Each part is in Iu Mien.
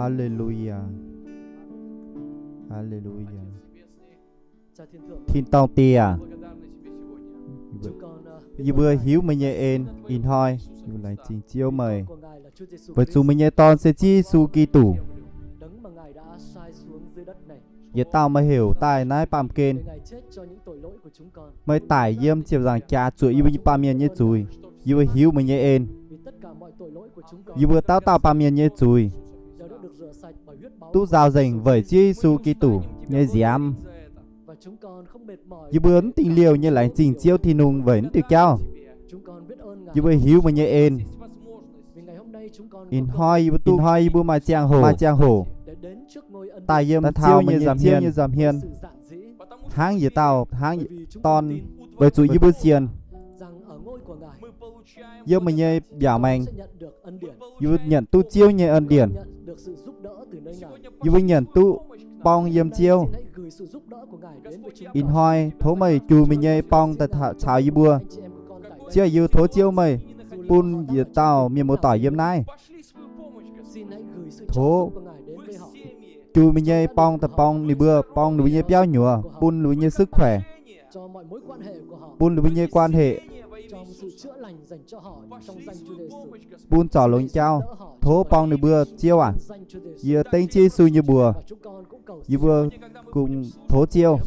Aa le lu yaa. Aa le lu yaa. Tin-dorngh Diex, yie mbuo hiuv meih nyei en. Ih hnoi yie mbuo laengz zingh Ziouv meih, weic zuqc meih nyei Dorn se Ziouv Yesu Giduc, yietc dauh meih heuc daaih naaiv baamh gen. Meih daic yiem ziepc nzaangc jaax zuoqc yie mbuo baamh mienh nyei zuiz. Yie mbuo hiuv meih nyei en. Yie mbuo dauh dauh baamh mienh nyei zuiz duqv nzaaux nzengc weic Ziouv Yesu Giduc nyei nziaamv. Yie mbuo mv dingh liouh nyei laengz zingh Ziouv Tin-Hungh weic naaiv diuh jauv. Yie mbuo hiuv meih nyei en. Ih hnoi yie mbuo duqv, ih hnoi yie mbuo maaih ziangh hoc, maaih ziangh hoc daaih yiem Ziouv nyei nza'hmien, hnangv yietc dauh, hnangv dorn, weic zuqc yie mbuo sienx yiem meih nyei mbiaauc maengx, yie mbuo nyanc duqv Ziouv nyei en-dienc. Yie mbuo nyanc duqv borng yiem Ziouv. Ih hnoi tov meih jux meih nyei borng daaih caux yie mbuo. Ziouv, yie tov Ziouv meih bun yietc dauh mienh muoz-doic yiem naaiv. Tov jux meih nyei borng daaih borng ninh mbuo, borng ninh mbuo nyei biauv nyuoz, bun ninh mbuo nyei sức khỏe, bun ninh mbuo nyei quan hệ, bun zorc longx jauv. Tov borng ninh mbuo, Ziouv aac. Yie dengv Ziouv Yesu nyei mbuox, yie mbuo kungx tov Ziouv.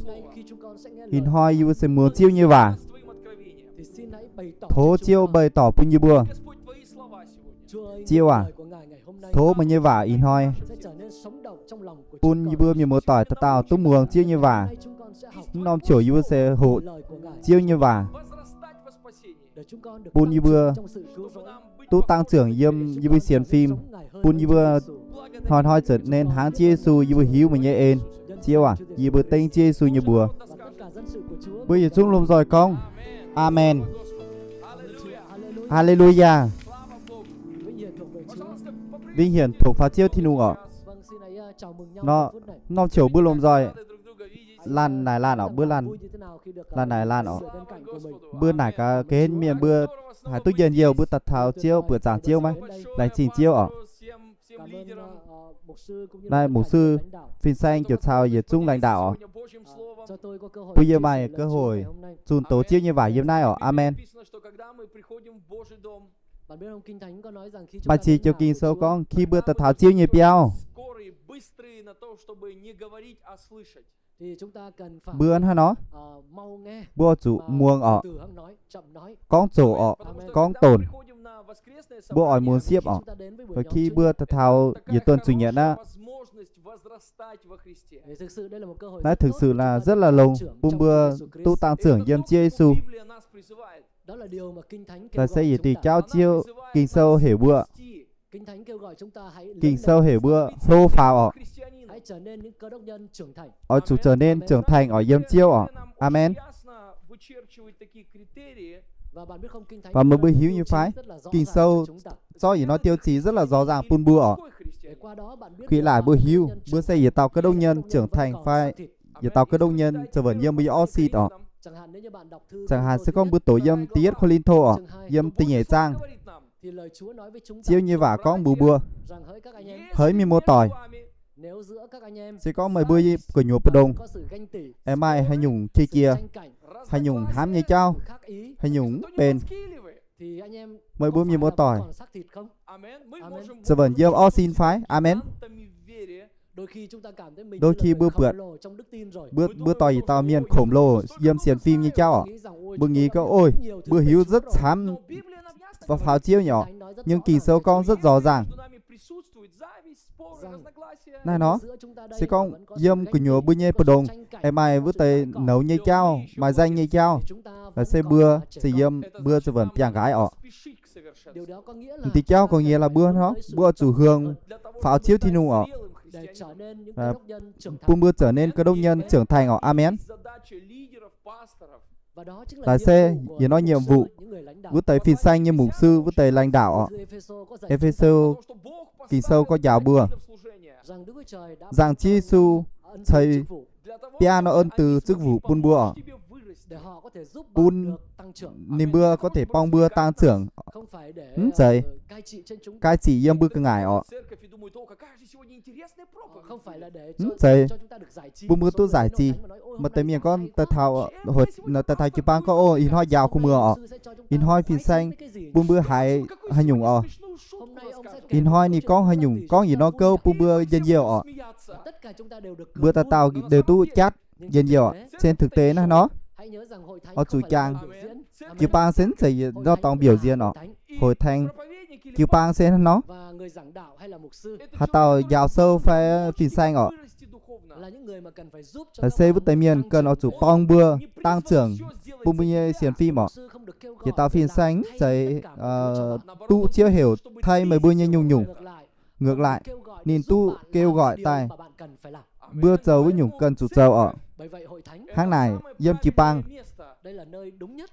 Ih hnoi yie mbuo se muangx Ziouv nyei waac. Tov Ziouv bày tỏ bun yie mbuo. Ziouv aac, tov meih nyei waac ih hnoi bun yie mbuo mienh muoz-doic dauh dauh duqv muangx Ziouv nyei waac. Mv norm ziouc yie mbuo se hoqc Ziouv nyei waac, bun yie mbuo duqv dangh zunc yiem yie mbuo sienx fim, bun yie mbuo hnoi-hnoi za'gengh hnangv Ziouv Yesu. Yie mbuo hiuv meih nyei en, Ziouv aac. Yie mbuo dengv Ziouv Yesu nyei mbuox. Mbuo yietc zungv lomh nzoih gorngv, Aamen. Aa le lu yaa. Vinh hiển thuộc về Ziouv Tin-Hungh orqc. Nor, norm ziouc mbuo lomh nzoih laanh naaic laanh orqc, mbuo laanh, laanh naaic laanh orqc. Mbuo naaic gaax ga'hlen mienh mbuo haih duqv njien-youh, mbuo daaih taux Ziouv, buoqc zaangc Ziouv maiv? Laengz zingh Ziouv orqc. Naaiv mục sư Fin-Saeng ziouc caux yietc zungv lãnh đạo orqc, bun yie maaih cơ hội zunh doz Ziouv nyei waac yiem naaiv orqc. Aamen. Maaih ziex joux Ging-Sou gorngv, khi mbuo daaih taux Ziouv nyei biauv, mbuo hnangv nor, mbuo zuqc muangx orqc, gorngv zoqc orqc, gorngv donc. Mbuo oix muangx siepv orqc. Khi mbuo daaih taux yietc tuần chủ nhật aqv, naaiv thực sự là rất là longx bun mbuo duqv tăng trưởng yiem Ziouv Yesu. Naaiv se yietc diuh jauv Ziouv Ging-Sou heuc mbuo. Ging-Sou heuc mbuo hlo faaux orqc. Oix zuqc trở nên trưởng thành orqc yiem Ziouv orqc. Aamen. Và meih mbuo hiuv nyei fai? Ging-Sou zorqv yietc norm tiêu chí rất là rõ ràng bun mbuo orqc. Khi laaix mbuo hiuv mbuo se yietc dauh Cơ Đốc nhân trưởng thành fai yietc dauh Cơ Đốc nhân za'gengh yiem mbuo nyei orv sin orqc. Chẳng hạn se gorngv mbuo doqc yiem da'yietv Ko^lin^to orqc, yiem da'nyeic zaang, Ziouv nyei waac gorngv mbuox mbuo, haiz mienh muoz-doic, se gorngv meih mbuo gu'nyuoz mbu'ndongx aengx maaih haaix nyungc qiex jiez, haaix nyungc hnamv nyei jauv, haaix nyungc mv benx, meih mbuo mienh muoz-doic za'gengh yiem orv sin fai? Aamen. Đôi khi mbuo buatc mbuo, mbuo dorh yietc dauh mienh khổng lồ yiem sienx fim nyei jauv orqc. Mbuo nghĩ gorngv, ôi, mbuo hiuv rất camv faaux Ziouv nyei orqc. Nhưng Ging-Sou gorngv rất rõ ràng. Naaiv nor, se gorngv yiem gu'nyuoz mbuo nyei mbu'ndongx aengx maaih wuov deix nouz nyei jauv, maaih nzangc nyei jauv, laaix se mbuo za'gengh yiem, mbuo za'gengh biangh nqaaix orqc. M'diuh jauv có nghĩa là mbuo nor, mbuo oix zuqc hương faaux Ziouv Tin-Hungh orqc, bun mbuo trở nên Cơ Đốc nhân trưởng thành orqc. Aamen. Laaix se yietc norm nhiệm vụ wuov deix fin-saeng nyei mục sư, wuov deix lãnh đạo orqc. Ê-phê-sô, Ging-Sou gorngv njaaux mbuo, nzangc Ziouv Yesu ceix biaa norm ân từ chức vụ bun mbuo orqc, bun ninh mbuo có thể bong mbuo tăng trưởng. Mv zeiz cai trị yiem mbuo ga'ngaaic orqc. Mv zeiz bun mbuo duqv giải trí. Maaih deix mienh gorngv daaih taux, daaih taux jiu-baang gorngv, ov, ih hnoi njaaux kuv muoz orqc, ih hnoi fin-saeng bun mbuo haiz haaix nyungc orqc. Ih hnoi ninh gorngv haaix nyungc, gorngv yietc norm gouv bun mbuo njien-youh orqc. Mbuo dauh dauh đều duqv jatv njien-youh orqc. Trên thực tế naaiv nor, oix zuqc jangx, jiu-baang se mv zeiz yietc norm dorngx biểu diễn orqc. Hội thánh, jiu-baang se naaiv nor, haaix dauh njaaux sou fai fin-saeng orqc, haiz se wuov deix mienh cần oix zuqc bong mbuo tăng trưởng, bun mbuo nyei sienx fim orqc. Yietc dauh fin-saeng mv zeiz duqv Ziouv heuc tengx meih mbuo nyei nyungc-nyungc. Ngược lại, ninh duqv kêu gọi daaih mbuo zoux wuov nyungc cần zuqc zoux orqc. Hnangv naaic yiem jiu-baang,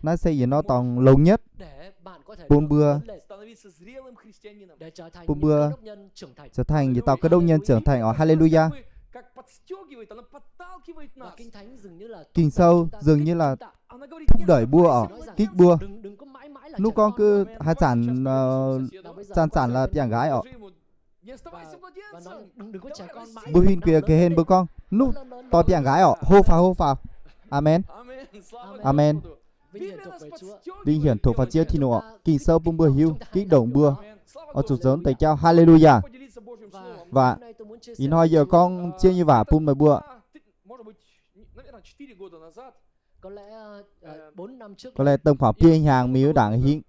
naaiv se yietc norm dorngx longx nhất bun mbuo, bun mbuo trở thành yietc dauh Cơ Đốc nhân trưởng thành orqc. Haleluya. Ging-Sou dường như là thúc đẩy mbuo orqc, kích mbuo. Nuv gorngv cứ haaix zanc, zanc-zanc là biangh nqaaix orqc. Mbuo huin gux ga'hlen mbuo gorngv, nuv dorh biangh nqaaix orqc, hô faaux hô faaux. Amen. Amen. Vinh hiển thổ phạt Ziouv Tin-Hungh orqc. Ging-Sou bun mbuo hiuv, kích động mbuo oix zuqc zoux deix jauv. Haleluya. Và ih hnoi yie gorngv Ziouv nyei waac bun meih mbuo. Có lẽ tầm khoảng biei hnyangx mingh wuov ndaangc hingv,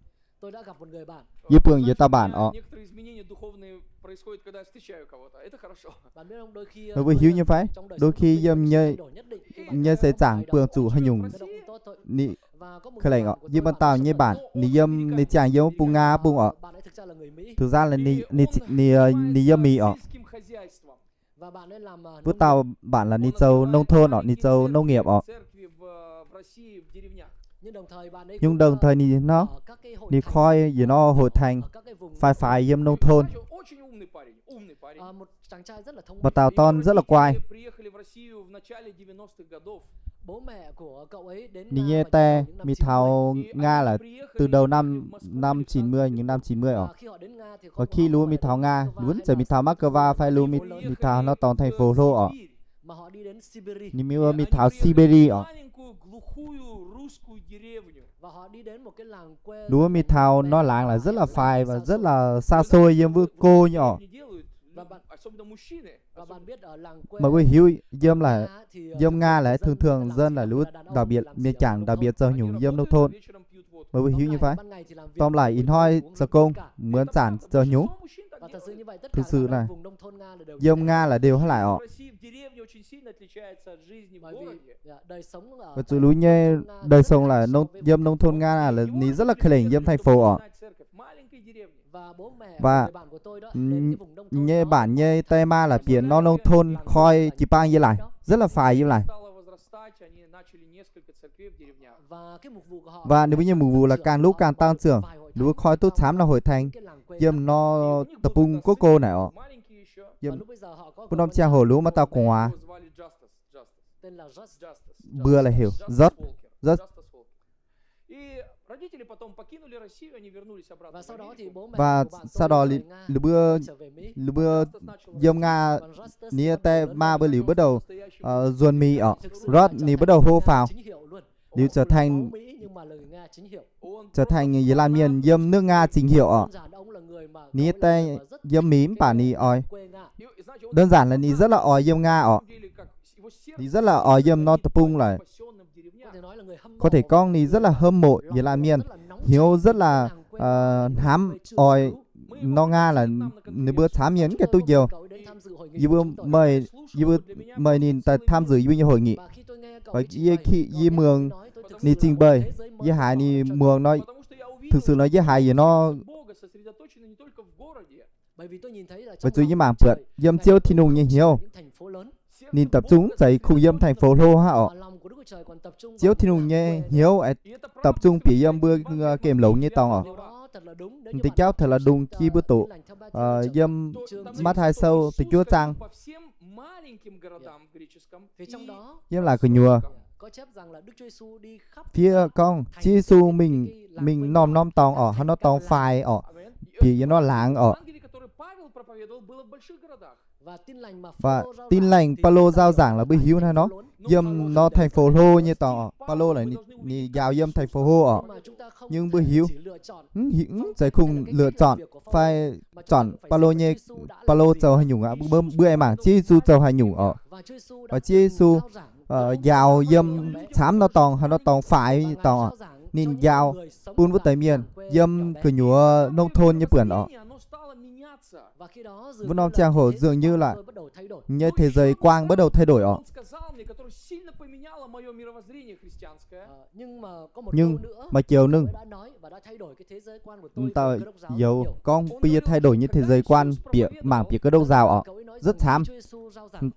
yie buangh yietc dauh bản orqc. Meih mbuo hiuv nyei fai? Đôi khi yiem nyei seix zaangc buangh zuqc haaix nyungc, ninh ka'lengc orqc, yiem baac dauh nyei bản, ninh yiem, ninh ziangh yiem wuov bung Nga bung orqc. Thực ra là ninh yiem Mì orqc. Wuov dauh bản là ninh zoux nông thôn orqc, ninh zoux nông nghiệp orqc. Nhưng đồng thời ninh nor, ninh koi yietc norm hội thánh faix-faix yiem nông thôn. Baac dauh dorn rất là quai. Ninh nyei die mingh taux Nga là từ đầu năm, năm chín mươi, những năm chín mươi orqc. Và khi ninh mbuo mingh taux Nga, ninh mbuo mv zeiz mingh taux Moscow fai ninh mbuo mingh, mingh taux norm dorngx thành phố hlo orqc. Ninh mbuo mingh taux Siberia orqc. Ninh mbuo mingh taux norm laangz là rất là faix và rất là xa xôi yiem wuov go nyei orqc. Meih mbuo hiuv yiem, yiem Nga là thường thường dân là ninh mbuo đặc biệt, mienh jangc đặc biệt zoux haaix nyungc yiem nông thôn. Meih mbuo hiuv nyei fai? Dorm laaih ih hnoi zoux gong, muonz zanc zoux haaix nyungc. Thực sự là yiem Nga là đều hnangv naaic orqc. Weic zuqc ninh nyei đời sống là yiem nông thôn Nga là ninh rất là ka'lengc yiem thành phố orqc. Và ninh nyei bản nyei die maa là bieqc norm nông thôn koi jiu-baang yiem naaic, rất là faix yiem naaic. Và ninh mbuo nyei mục vụ là càng lúc càng tăng trưởng, ninh mbuo koi duqv camv norm hội thánh yiem norm deic-bung quốc gia naaic orqc. Wuov norm ziangh hoc ninh mbuo maaih dauh gu'nguaaz, mbuox là heuc Justice, Justice. Và sau đó ninh mbuo, ninh mbuo yiem Nga, ninh nyei die maa mbuo liuz bắt đầu, ờ, zuonx Mì orqc. Rod ninh bắt đầu hô phào, liuz trở thành, trở thành Việt Nam mienh yiem nước Nga chính hiệu orqc. Ninh nyei die yiem Mì mv baac ninh oix, đơn giản là ninh rất là oix yiem Nga orqc. Ninh rất là oix yiem norm deic-bung laic. Có thể gorngv ninh rất là hâm mộ Việt Nam mienh, hnyouv rất là, ờ, hnamv oix norm Nga là ninh mbuo camv mienh mv gaengh duqv njoux. Yie mbuo meih, yie mbuo meih ninh daaih tham dự yie mbuo nyei hội nghị. Yie, yie muangx ninh trình bày, yie haiz ninh muangx nor, thực sự nor yie haiz yietc norm, weic zuqc yie mangc buatc yiem Ziouv Tin-Hungh nyei hnyouv, ninh tập trung mv zeiz kungx yiem thành phố hlo hnangv orqc. Ziouv Tin-Hungh nyei hnyouv aengx tập trung bieqc yiem mbuo, ờ, gemh longx nyei dorngx orqc. Deix jauv thật là đúng khi mbuo doqc, ờ, yiem Matv^tai Sou da'juov zaang. Yiem laaix gu'nyuoz Fiev gorngv Ziouv Yesu mingh, mingh norm-norm dorngx orqc, haaix norm dorngx faix orqc, bieqc yiem norm laangz orqc. Tin-laengh Baulo nzaaux nzaangc laaix mbuo hiuv naaiv nor, yiem norm thành phố hlo nyei dorngx orqc. Baulo laaix ninh njaaux yiem thành phố hlo orqc. Nhưng mbuo hiuv, mv zeiz kungx lựa chọn fai chọn Baulo nyei, Baulo zoux haaix nyungc aqv. Mbuo aengx mangc Ziouv Yesu zoux haaix nyungc orqc. Ziouv Yesu njaaux yiem camv norm dorngx, haaix norm dorngx faix nyei dorngx orqc. Ninh njaaux bun wuov deix mienh yiem gu'nyuoz nông thôn nyei buonc orqc. Wuov norm ziangh hoc dường như là thế giới quan bắt đầu thay đổi orqc. Nhưng maaih joux nưng, dauh youz gorngv bun yie thay đổi nyei thế giới quan bieqc mangc bieqc Cơ Đốc giáo orqc, rất camv.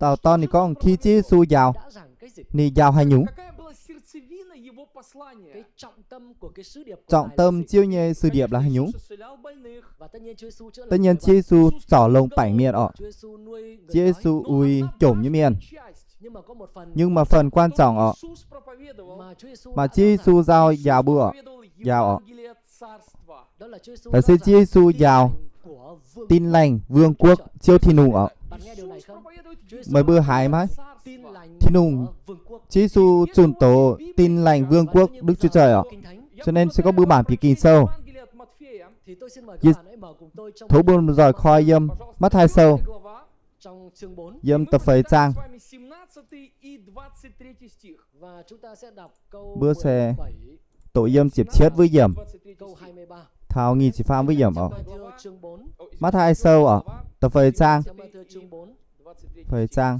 Dauh dorn ninh gorngv khi Ziouv Yesu njaaux, ninh njaaux haaix nyungc? Trọng tâm Ziouv nyei sự điệp là haaix nyungc? Tất nhiên Ziouv Yesu zorc longx baengc mienh orqc. Ziouv Yesu uix jomc nyei mienh. Nhưng mà phần quan trọng orqc, maaih Ziouv Yesu nzaaux njaaux mbuo orqc, njaaux orqc. Laaix se Ziouv Yesu njaaux Tin-Lengh Vương quốc Ziouv Tin-Hungh orqc. Meih mbuo haiz maiv? Tin-Hungh, Ziouv Yesu zunh doz Tin-Lengh Vương quốc Đức Chúa Trời orqc. Cho nên se gorngv mbuo mangc bieqc Ging-Sou, tov mbuo lomh nzoih koi yiem Matv^taai Sou, yiem da'feix zaang. Mbuo se doqc yiem ziepc cietv wuov yiemc, taux nyic ziepc faam wuov yiemc orqc. Matv^taai Sou orqc, da'feix zaang, feix zaang,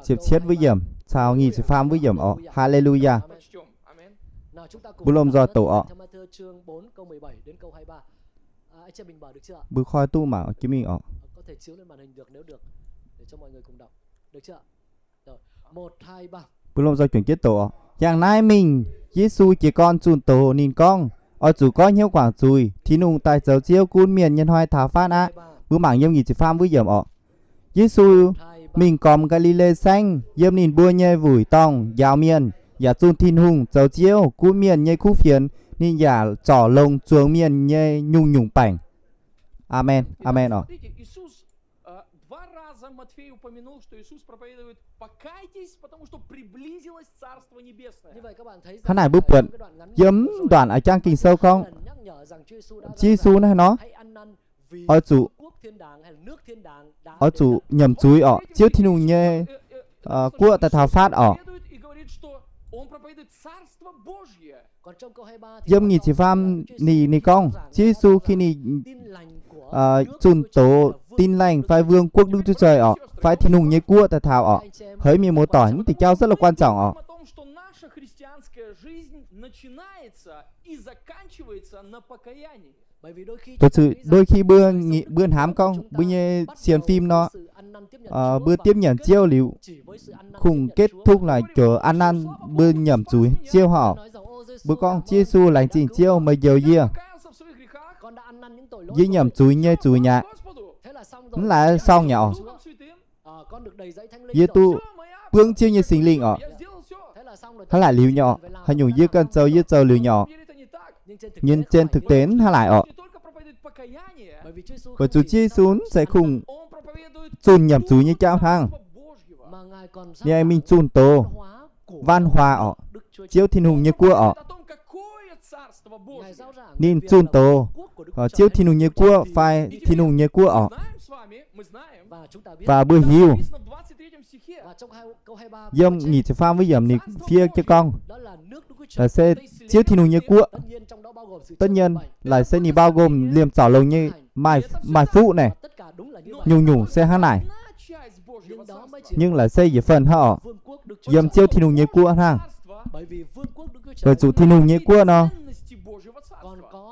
ziepc cietv wuov yiemc caux nyic ziepc faam wuov yiemc orqc. Haa^le^lu^yaa. Mbuo lomh nzoih doqc orqc. Mbuo koi duqv mangc jienv mingh orqc. Mbuo lomh nzoih juangc jienv doqc orqc. Yangh naaiv mingh, Yesu jiez gorn zunh doz ninh gorngv, oix zuqc goiv hnyouv guangc zuiz. Tin-Hungh daaih zoux Ziouv gunv mienh nyei hnoi taux fatv aqv. Mbuo mangc yiem nyic ziepc faam wuov yiemc orqc. Yesu mingh gormx Gaa^li^le Saengv, yiem ninh mbuo nyei wuic dorngh njaaux mienh, yaac zunh Tin-Hungh zoux Ziouv gunv mienh nyei kuv fienx. Ninh yaac zorc longx zuangx mienh nyei nyungc-nyungc baengc. Aamen, aamen orqc. Hnangv naaic mbuo buatc yiem mv nduanc a'jang Ging-Sou gorngv, Ziouv Yesu naaiv nor, oix zuqc, oix zuqc nyiemc zuiz orqc, Ziouv Tin-Hungh nyei guoqv daaih taux fatv orqc. Yiem nyic ziepc faam ninh, ninh gorngv Ziouv Yesu khi ninh zunh doz Tin-Lengh fai Vương quốc Đức Chúa Trời orqc, fai Tin-Hungh nyei guoqv daaih taux orqc, heix mienh muoz-doic, mv diuh jauv rất là quan trọng orqc. Weic zuqc đôi khi mbuo, mbuo hnamv gorngv mbuo nyei sienx fim nor, mbuo tiếp nhận Ziouv liuz, kungx kết thúc là kiểu ăn năn, mbuo nyiemc zuiz Ziouv haic orqc. Mbuo gorngv, Ziouv Yesu, laengz zingh Ziouv, meih njoux yie. Yie nyiemc zuiz nyei zuiz mi'aqv. Mv laaix sorng mi'aqv orqc. Yie duqv buangv Ziouv nyei Singx Lingh orqc. Hnangv naaic liuz nyei orqc. Haaix nyungc yie ganh zoux, yie zoux liuz nyei orqc. Nhưng trên thực tế hnangv naaic orqc. Weic zuqc Ziouv Yesu mv zeiz kungx zunh nyiemc zuiz nyei jauv hnangv. Ninh aengx mingh zunh doz văn hóa orqc, Ziouv Tin-Hungh nyei guoqv orqc. Ninh zunh doz Ziouv Tin-Hungh nyei guoqv fai Tin-Hungh nyei guoqv orqc. Và mbuo hiuv, yiem nyic ziepc faam wuov yiemc ninh fiev jienv gorngv, laaix se Ziouv Tin-Hungh nyei guoqv, tất nhiên laaix se ninh bao gồm liemh zorc longx nyei, maaih fuqv naaic, nyungc-nyungc se hnangv naaic. Nhưng laaix se yietc phần hnangv orqc, yiem Ziouv Tin-Hungh nyei guoqv hnangv. Weic zuqc Tin-Hungh nyei guoqv nor,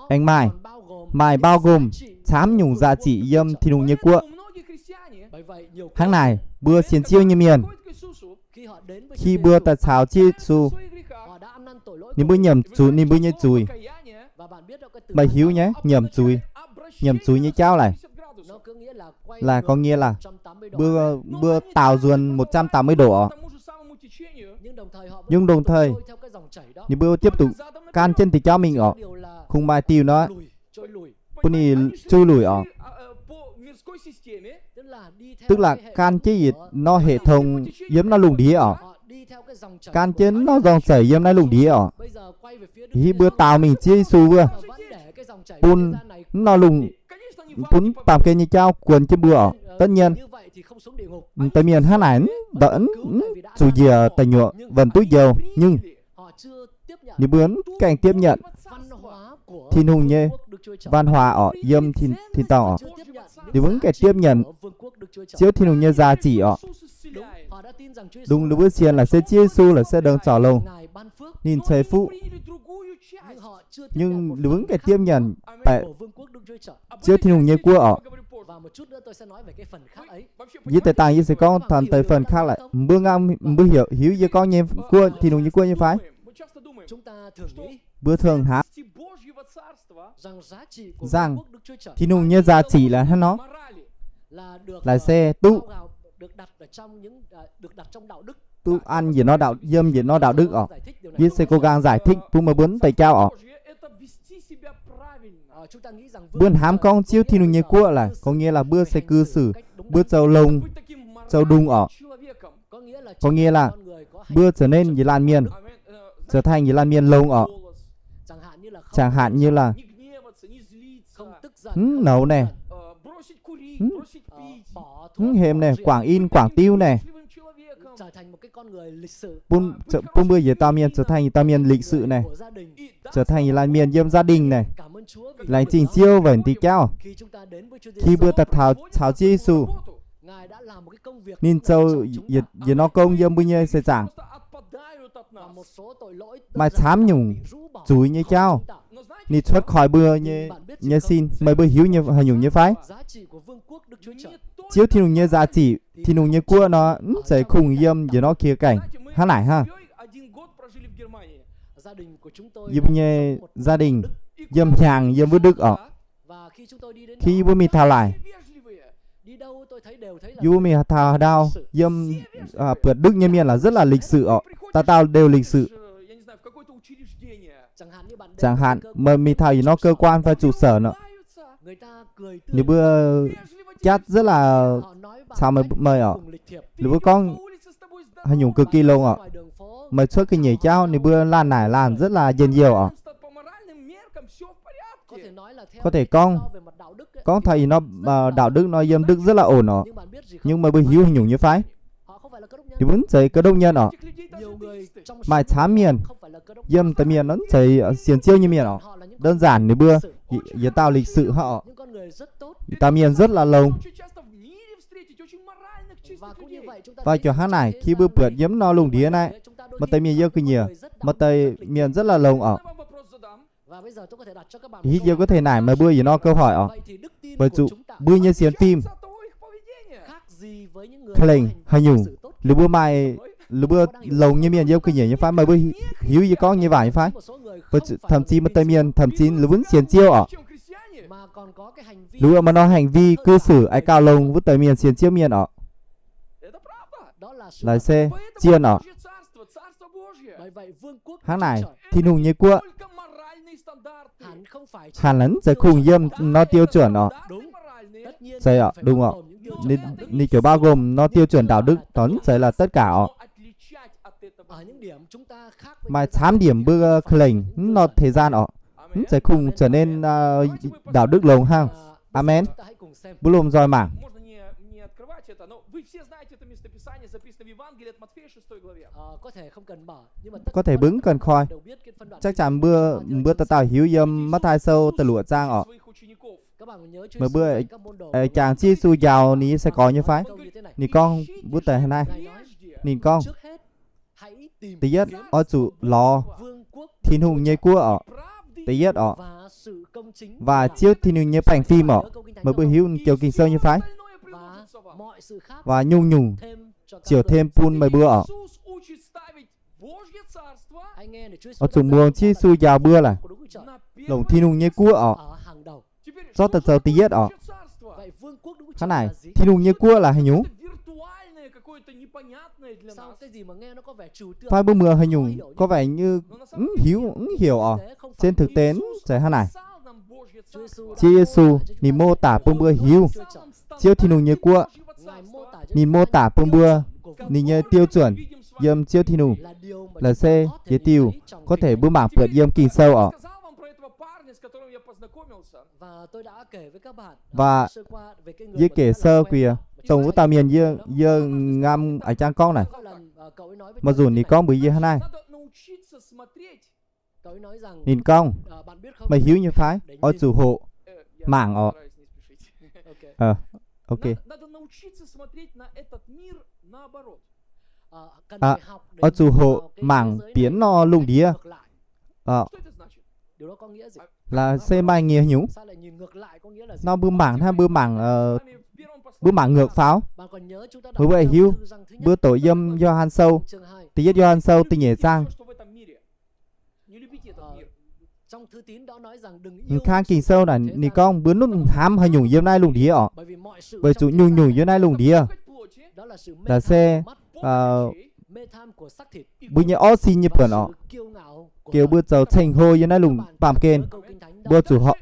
aengx maaih, maaih bao gồm camv nyungc giá trị yiem Tin-Hungh nyei guoqv. Hnangv naaic, mbuo sienx Ziouv nyei mienh, khi mbuo daaih caux Ziouv Yesu, ninh mbuo nyiemc zuiz, ninh mbuo nyei zuiz. Meih hiuv nyei, nyiemc zuiz, nyiemc zuiz nyei jauv laaix, là có nghĩa là mbuo, mbuo đảo nzuonx một trăm tám mươi độ orqc. Nhưng đồng thời ninh mbuo tiếp tục gan jienv diuh jauv mingh orqc. Kungx maaih diuh nor bun ninh cui luic orqc. Tức là gan jienv yietc norm hệ thống yiem naaiv lungh ndiev orqc. Gan jienv naaiv norm nzorng za'eix yiem naaiv lungh ndiev orqc. Hiuv mbuo daaux mingh Ziouv Yesu wuov, bun naaiv norm lungh, bun baamh gen nyei jauv guon jienv mbuo orqc. Tất nhiên, deix mienh hnangv naaic zuqc njiec da'nyuoqc wuonh duqv njoux, nhưng ninh mbuo mv gaengh tiếp nhận Tin-Hungh nyei văn hóa orqc, yiem tin, tin-dorngh orqc. Ninh mbuo mv gaengh tiếp nhận Ziouv Tin-Hungh nyei za'eix orqc. Dongh ninh mbuo sienx laaix se Ziouv Yesu laaix se đấng zorc longx, ninh ceix fuqv, nhưng ninh mbuo mv gaengh tiếp nhận baeqc Ziouv Tin-Hungh nyei guoqv orqc. Yie deix dangh yie se gorngv taux deix phần khác laaix, mbuo ngang, mbuo heuc, hiuv yie gorngv nyei guoqv, Tin-Hungh nyei guoqv nyei fai? Mbuo thường hnamv, zaangc Tin-Hungh nyei za'eix laaix hnangv nor, laaix se duqv, duqv ăn yietc norm đạo, yiem yietc norm đạo đức orqc. Yie se cố gắng giải thích bun meih mbuo mv deix jauv orqc. Mbuo hnamv gorngv Ziouv Tin-Hungh nyei guoqv laaix có nghĩa là mbuo se cư xử, mbuo zoux longx, zoux đung orqc. Có nghĩa là mbuo trở nên yietc laanh mienh, trở thành yietc laanh mienh longx orqc. Chẳng hạn như là mv nouz naaic, mv hemx naaic, quảng in quảng tiếu naaic, bun, bun mbuo yietc dauh mienh trở thành yietc dauh mienh lịch sự naaic, trở thành yietc laanh mienh yiem gia đình naaic. Laengz zingh Ziouv weic diuh jauv. Khi mbuo daaih taux, taux Ziouv Yesu, ninh zoux yietc, yietc norm gong yiem mbuo nyei seix zaangc. Maaih camv nyungc zuiz nyei jauv, ninh cuotv khỏi mbuo nyei, nyei sin. Meih mbuo hiuv nyei haaix nyungc nyei fai? Ziouv Tin-Hungh nyei za'eix, Tin-Hungh nyei guoqv nor mv zeiz kungx yiem yietc norm khía cạnh hnangv naaic hnangv. Yie mbuo nyei gia đình yiem hnyangx yiem wuov Đức orqc. Khi yie mbuo mingh taux laaix, yie mbuo mingh taux haaix ndau, yiem, buatc Đức nyei mienh là rất là lịch sự orqc. Dauh dauh đều lịch sự. Chẳng hạn, meih mingh taux yietc norm cơ quan fai trụ sở nor, ninh mbuo jatv rất là caux meih, meih orqc. Ninh mbuo gorngv haaix nyungc cực kỳ longx orqc. Meih cuotv ga'nyiec jauv ninh mbuo laanh naaic laanh rất là njien-youh orqc. Có thể gorngv, gorngv taux ih norm đạo đức nor yiem Đức rất là ổn orqc. Nhưng meih mbuo hiuv haaix nyungc nyei fai? Ninh mbuo mv zeiz Cơ Đốc nhân orqc. Maaih camv mienh, yiem deix mienh nor mv zeiz sienx Ziouv nyei mienh orqc. Đơn giản ninh mbuo yietc dauh lịch sự hnangv orqc. Yietc dauh mienh rất là longx. Và kiểu hnangv naaic, khi mbuo buatc yiem norm lungh ndiev naaiv, maaih deix mienh yiem ga'nyiec, maaih deix mienh rất là longx orqc. Hitv yie có thể naaic meih mbuo yietc norm câu hỏi orqc. Weic zuqc mbuo nyei sienx fim klengc haaix nyungc, liuz mbuo maaih, liuz mbuo longx nyei mienh yiem ga'nyiec nyei fai? Meih mbuo hiuv yie gorngv nyei waac nyei fai? Thậm chí maaih deix mienh thậm chí liuz mbuo mv sienx Ziouv orqc, liuz maaih norm hành vi cư xử aengx gauh longx wuov deix mienh sienx Ziouv mienh orqc. Laaix se zien orqc. Hnangv naaic, Tin-Hungh nyei guoqv hẳn là mv zeiz kungx yiem norm tiêu chuẩn orqc. Zeiz orqc, đúng orqc. Ninh, ninh kiểu bao gồm norm tiêu chuẩn đạo đức taux mv zeiz là tất cả orqc. Maaih camv điểm mbuo klengc mv norm thời gian orqc, mv zeiz kungx trở nên đạo đức longx hnangv. Amen. Mbuo lomh nzoih mangc. Có thể mbuo mv cần koi. Chắc chắn mbuo, mbuo dauh dauh hiuv yiem Matv^tai Sou da'luoqc zaang orqc. Meih mbuo jangx Ziouv Yesu njaaux ninh nyei sai-gorx nyei fai? Ninh gorngv wuov deix hnangv naaiv. Ninh gorngv, da'yietv oix zuqc lorz Tin-Hungh nyei guoqv orqc. Da'yietv orqc, và Ziouv Tin-Hungh nyei baengh fim orqc. Meih mbuo hiuv joux Ging-Sou nyei fai? Và nyungc-nyungc ziouc thêm bun meih mbuo orqc. Oix zuqc muangx Ziouv Yesu njaaux mbuo laaix, longc Tin-Hungh nyei guoqv orqc, zorqv daaih zoux da'yietv orqc. Hnangv naaic, Tin-Hungh nyei guoqv là haaix nyungc? Fai mbuo muangx haaix nyungc có vẻ như mv hiuv, mv heuc oc. Trên thực tế mv zeiz hnangv naaic. Ziouv Yesu ninh mô tả bun mbuo hiuv Ziouv Tin-Hungh nyei guoqv. Ninh mô tả bun mbuo ninh nyei tiêu chuẩn yiem Ziouv Tin-Hungh, laaix se yietc diuh có thể mbuo mangc buatc yiem Ging-Sou oc. Và yie gec sơ quiu dongh wuov dauh mienh yie, yie ngam a'jang gorngv naaic. Maiv dungx ninh gorngv mbuox yie hnangv naaiv. Ninh gorngv, meih hiuv nyei fai, oix zuqc hoqc mangc oc. Oc, oix zuqc hoqc mangc bieqc nor lungh ndiev. Laaix se maaih nyiec nyungc nor mbuo mangc hnangv, mbuo mangc ngược faaux. Mbuo mbuo hiuv, mbuo doqc yiem Yo^han Sou, da'yietv Yo^han Sou da'nyeic zaang. Kang Ging-Sou naaic ninh gorngv mbuo mv hnamv haaix nyungc yiem naaiv lungh ndiev oc. Weic zuqc nyungc-nyungc yiem naaiv lungh ndiev laaix se mbuo nyei orv sin nyei buonc oc, geux mbuo zoux ceng-hlo yiem naaiv lungh baamh gen. Mbuo zuqc hoqc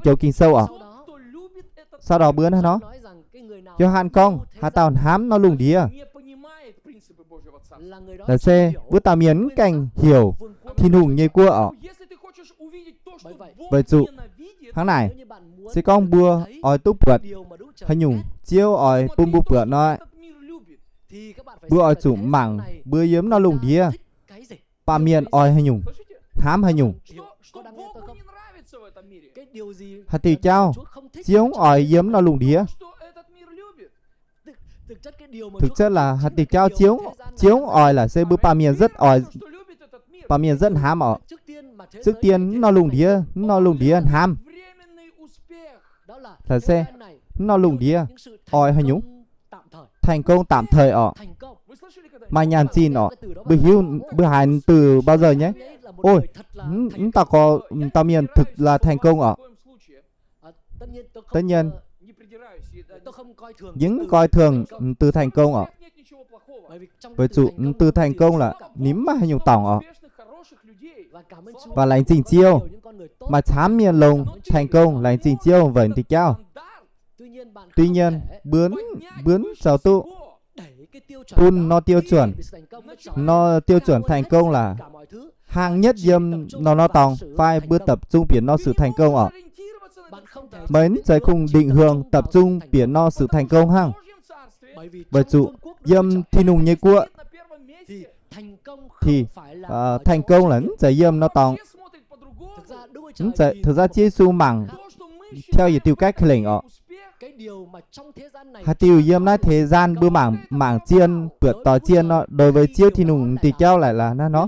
tuoqc Ging-Sou oc. Sau ndorpc mbuo hnangv nor, Yo^han gorngv haaix dauh hnamv nor lungh ndiev laaix se wuov dauh mienh mv gaengh heuc Tin-Hungh nyei guoqv oc. Weic zuqc hnangv naaic, se gorngv mbuo oix duqv buatc haaix nyungc Ziouv oix bun mbuo buatc nor, mbuo oix zuqc mangc mbuo yiem nor lungh ndiev baamh mienh oix haaix nyungc, hnamv haaix nyungc. Haaix diuh jauv Ziouv mv oix yiem nor lungh ndiev? Thực chất là haaix diuh jauv Ziouv, Ziouv mv oix laaix se mbuo baamh mienh rất oix, baamh mienh rất hnamv oc. Trước tiên mv nor lungh ndiev, mv nor lungh ndiev hnamv, laaix se mv nor lungh ndiev oix haaix nyungc? Thành công tạm thời oc. Maaih nyaanh zinh oc. Mbuo hiuv, mbuo haiz từ bao giờ nhé? Ôi, mv, mv dauh gorx, dauh mienh thực là thành công oc. Tất nhiên, yie mv coi thường từ thành công oc. Weic zuqc từ thành công là ninh mv maaih haaix nyungc dorngc oc. Và laengz zingh Ziouv, maaih camv mienh longx thành công, laengz zingh Ziouv weic diuh jauv. Tuy nhiên, mbuo, mbuo zoux duqv bun nor tiêu chuẩn, nor tiêu chuẩn thành công là hạng nhất yiem nor nor dorngx fai mbuo tập trung bieqc nor sự thành công oc. Meih mv zeiz kungx định hướng tập trung bieqc nor sự thành công hnangv. Weic zuqc yiem Tin-Hungh nyei guoqv thì thành công là mv zeiz yiem nor dorngx. Thực ra Ziouv Yesu mangc theo yietc diuh cách lengc oc. Haaix diuh yiem naaiv thế gian mbuo mangc, mangc zien, buatc doix zien nor, đối với Ziouv Tin-Hungh diuh jauv lại là hnangv nor.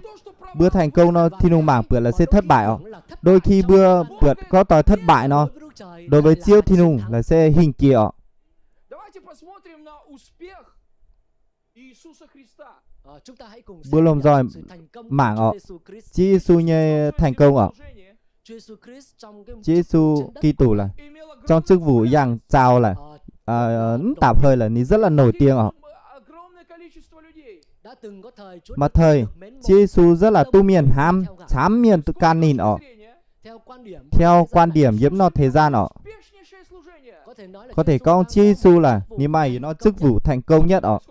Mbuo thành công nor, Tin-Hungh mangc buatc là se thất bại oc. Đôi khi mbuo buatc có doix thất bại nor, đối với Ziouv Tin-Hungh là se hingh jiex oc. Mbuo lomh nzoih mangc oc, Ziouv Yesu nyei thành công oc. Ziouv Yesu Giduc là trong chức vụ yangh zaux là, mv dapc hei là ninh rất là nổi tiếng oc. Maaih thời, Ziouv Yesu rất là duqv mienh hnamv, camv mienh duqv gan ninh oc. Theo quan điểm yiem nor thời gian oc, có thể gorngv Ziouv Yesu là ninh maaih yietc norm chức vụ thành công nhất oc.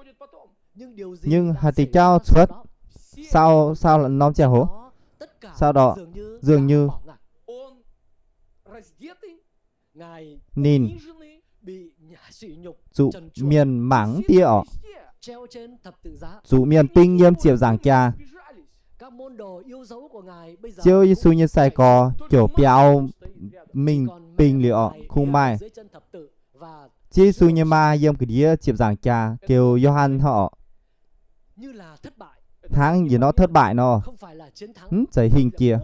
Nhưng haaix diuh jauv cuotv, sau, sau norm ziangh hoc, sau đó dường như ninh zuqc mienh mangc mv diev oc, zuqc mienh bing yiem ziepc nzaangc jaax. Ziouv Yesu nyei sai-gorx ziouc biaux mingh bing liuz oc, kungx maaih. Ziouv Yesu nyei maa yiem ga'ndiev ziepc nzaangc jaax, geu Yo^han hnangv oc. Hnangv yietc norm thất bại nor, mv zeiz hingh jiex.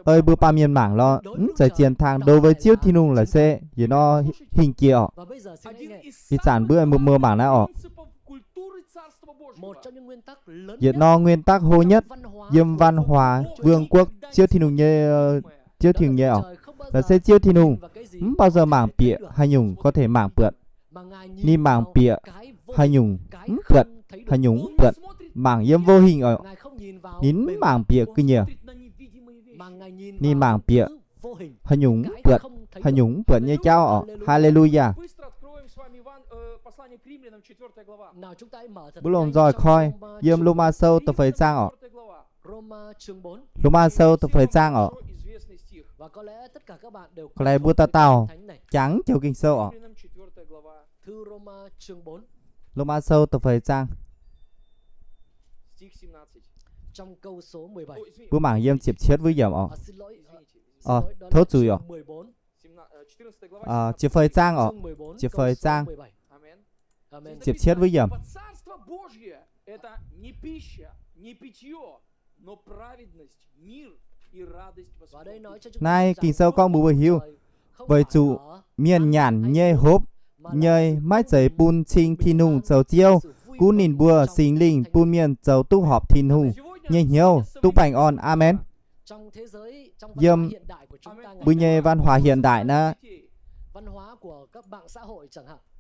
Ei mbuo baamh mienh mangc lorqc, mv zeiz chiến thắng, đối với Ziouv Tin-Hungh là se yietc norm hingh jiex oc. Ih zanc mbuo mbuo mangc naaiv oc. Yietc norm nguyên tắc hlo nhất yiem văn hóa vương quốc Ziouv Tin-Hungh nyei, Ziouv Tin-Hungh nyei oc, là se Ziouv Tin-Hungh mv bao giờ mangc bieqc haaix nyungc có thể mangc buatc. Ninh mangc bieqc haaix nyungc mv buatc, haaix nyungc mv buatc, mangc yiem vô hình oc. Ninh mv mangc bieqc ga'nyiec, ninh mangc bieqc haaix nyungc mv buatc, haaix nyungc mv buatc nyei jauv oc. Haa-le-lu-yaa. Mbuo lomh nzoih koi yiem Lomaa Sou da'feix zaang oc. Lomaa Sou da'feix zaang oc. Kov laih mbuo dauh dauh jangx joux Ging-Sou oc. Lomaa Sou da'feix zaang. Mbuo mangc yiem ziepc cietv wuov yiemc oc. Tov zuiz oc. Ziepc feix zaang oc. Ziepc feix zaang, ziepc cietv wuov yiemc. Naaiv Ging-Sou gorngv mbuox mbuo hiuv, weic zuqc mienh nyanc nyei hopv nyei maiv zeiz bun cing Tin-Hungh zoux Ziouv, gunv ninh mbuo Singx Lingh bun mienh zoux duqv horpc Tin-Hungh nyei hnyouv duqv baengh orn. Aamen. Yiem mbuo nyei văn hóa hiện đại naaiv,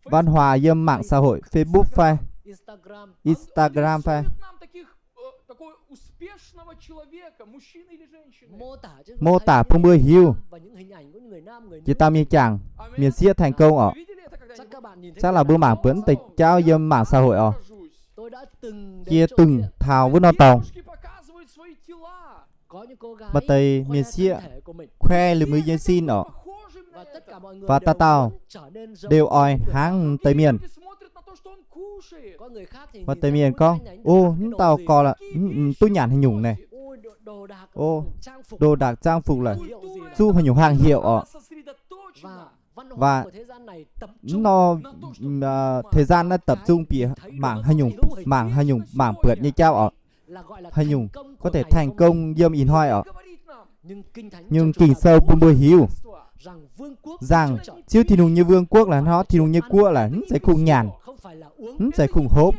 văn hóa yiem mạng xã hội, Facebook fai Instagram fai, mô tả bun mbuo hiuv yietc dauh mienh jangc, mienh sieqv thành công oc. Chắc là mbuo mangc buatc deix jauv yiem mạng xã hội oc. Yie dungx taux wuov norm dorngx, maaih deix mienh sieqv khoe liuz mbuo nyei sin oc, và dauh dauh đều oix hnangv deix mienh. Maaih deix mienh gorngv, o, mv dauh gorx duqv nyanc haaix nyungc naaic, đồ đạc trang phục laaix, zuqv haaix nyungc hàng hiệu oc. Và mv nor, thời gian naaiv tập trung bieqc mangc haaix nyungc, mangc haaix nyungc mangc buatc nyei jauv oc. Haaix nyungc có thể thành công yiem ih hnoi oc. Nhưng Ging-Sou bun mbuo hiuv zaangc Ziouv Tin-Hungh nyei vương quốc laaix hnangv Tin-Hungh nyei guoqv laaix mv zeiz kungx nyanc, mv zeiz kungx hopv,